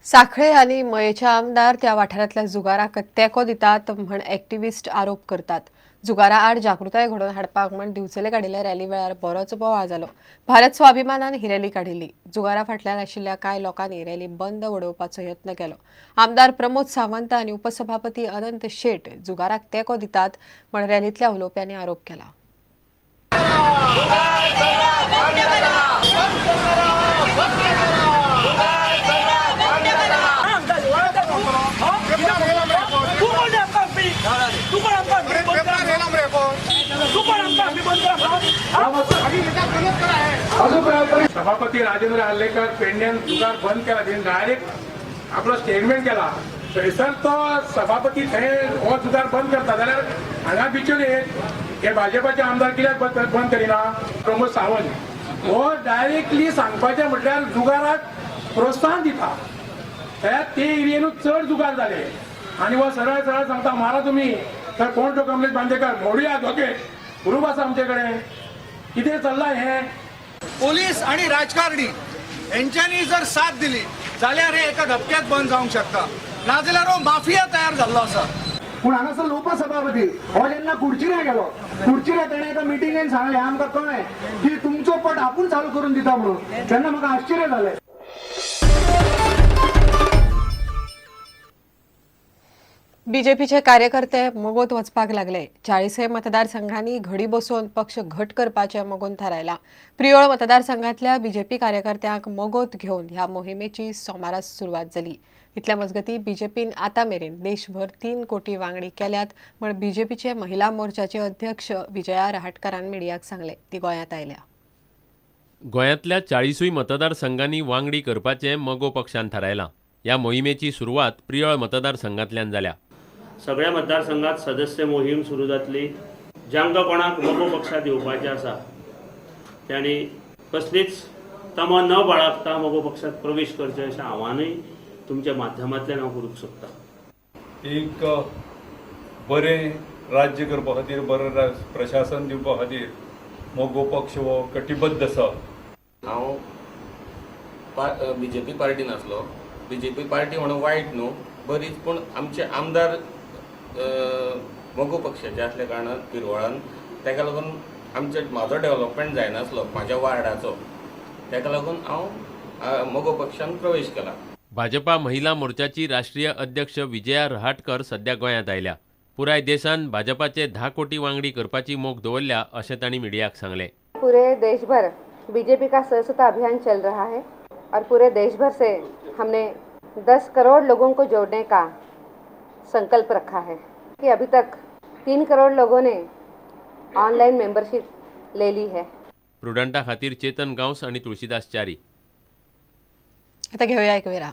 सांखळे आनी मयेचे आमदार त्या वाठारांतल्या जुगाराक तेंको दितात म्हण एक्टिविस्ट आरोप करतात. जुगारा आड जागृताय घडोवन हाडपाक म्हण दिवचले काडिल्ल्या रॅली वेळार बरोच बोवाळ जालो. भारत स्वाभिमानान ही रॅली काडिल्ली. जुगारा फाटल्यान आशिल्ल्या कांय लोकांनी रॅली बंद उडोवपाचो यत्न केलो. आमदार प्रमोद सावंत आनी उपसभापती अनंत शेट जुगाराक तेंको दितात म्हण रॅलींतल्या उलोवप्यांनी आरोप केला. तू कोण रे आमकां सांगपी? तूं कोण आमकां सांगपी बंद करा? तूं कोण आमकां सांगपी बंद करा? सभापती राजेंद्र आर्लेकर पेडण्यान जुगार बंद केला. तेणी डायरेक्ट आपलो स्टेटमेंट केला. थंयसर तो सभापती थंय हो जुगार बंद करता जाल्यार हांगा बिचोले हे भाजपाचे आमदार कित्याक बंद करिना? प्रमोद सावंत हो डायरेक्टली सांगपाचें म्हटल्यार जुगाराक प्रोत्साहन दिता. त्या ते एरियेनूच चड जुगार जाले आनी हो सरळ सरळ सांगता मारा तुमी. तर कोण तो कमलेश बांदेकर मोडुया धोके ग्रूप आसा आमचे कडेन. कितें चल्लां हें? पोलीस आणि राजकारणी हेंच्यांनी जर साथ दिली जाल्यार हे एका धपक्यात बंद जावंक शकता, नाजाल्यार हो माफिया तयार जाल्लो आसा. पूण हांगासर उपसभापती हो जेन्ना खुर्चीर गेलो, खुर्चीर तेणें एका मिटिंगेन सांगलें आमकां कळ्ळें की तुमचो पट आपूण चालू करून दिता म्हणून, तेन्ना म्हाका आश्चर्य जालें. बीजेपीचे कार्यकर्ते मगोत वचपाक लागले. 40 मतदारसंघांनी घडी बसोवन पक्ष घट करपाचें मगोन थारायलां. प्रियोळ मतदारसंघांतल्या बीजेपी कार्यकर्त्यांक मगोत घेवन ह्या मोहिमेची सोमारा सुरवात जाली. इतल्या मजगतीं बीजेपीन आतां मेरेन देशभर 3 कोटी वांगडी केल्यात म्हण बीजेपीचे महिला मोर्चाचे अध्यक्ष विजया रहाटकरान मिडियाक सांगलें. ती गोंयांत आयल्या. गोंयांतल्या 40 मतदारसंघांनी वांगडी करपाचें मगो पक्षान थारायलां. ह्या मोहिमेची सुरवात प्रियोळ मतदारसंघांतल्यान जाल्या. सगळ्या मतदारसंघात सदस्य मोहीम सुरू जातली. जांकां कोणाक मगो पक्षांत येवपाचें आसा तांणी कसलीच तमा न बाळगता मगो पक्षांत प्रवेश करचें अशें आव्हानूय तुमच्या माध्यमांतल्यान हांव करूंक सोदतां. एक बरें राज्य करपा खातीर, बरें प्रशासन दिवपा खातीर मगो पक्ष हो कटिबद्ध आसा. हांव बीजेपी पार्टी नासलो. बीजेपी पार्टी म्हणून वायट न्हू, बरीच, पूण आमचे आमदार मगो पक्षाचे आसल्या कारणान पिरवळान ताका लागून आमचे म्हाजो डेवलपमेंट जायनासलो म्हाज्या वार्डाचो, ताका लागून हांव मगो पक्षान प्रवेश केला. भाजपा महिला मोर्चाची राष्ट्रीय अध्यक्ष विजया रहाटकर सध्या गोंयांत आयल्या. पुराय देशान भाजपाचे 10 कोटी वांगडी करपाची मोख दवरल्या अशें तांणी मिडियाक सांगलें. पूरे देश भर बीजेपी का सदस्यता अभियान चल रहा है और पूरे देश भर से हमने 10 करोड़ लोगों को जोड़ने का संकल्प रखा है कि अभी तक 3 करोड़ लोगों ने ऑनलाइन मेंबरशिप ले ली है. प्रुडंटा खातीर चेतन गांवस आनी तुळशीदास च्यारी. आता घेऊया एक विराम.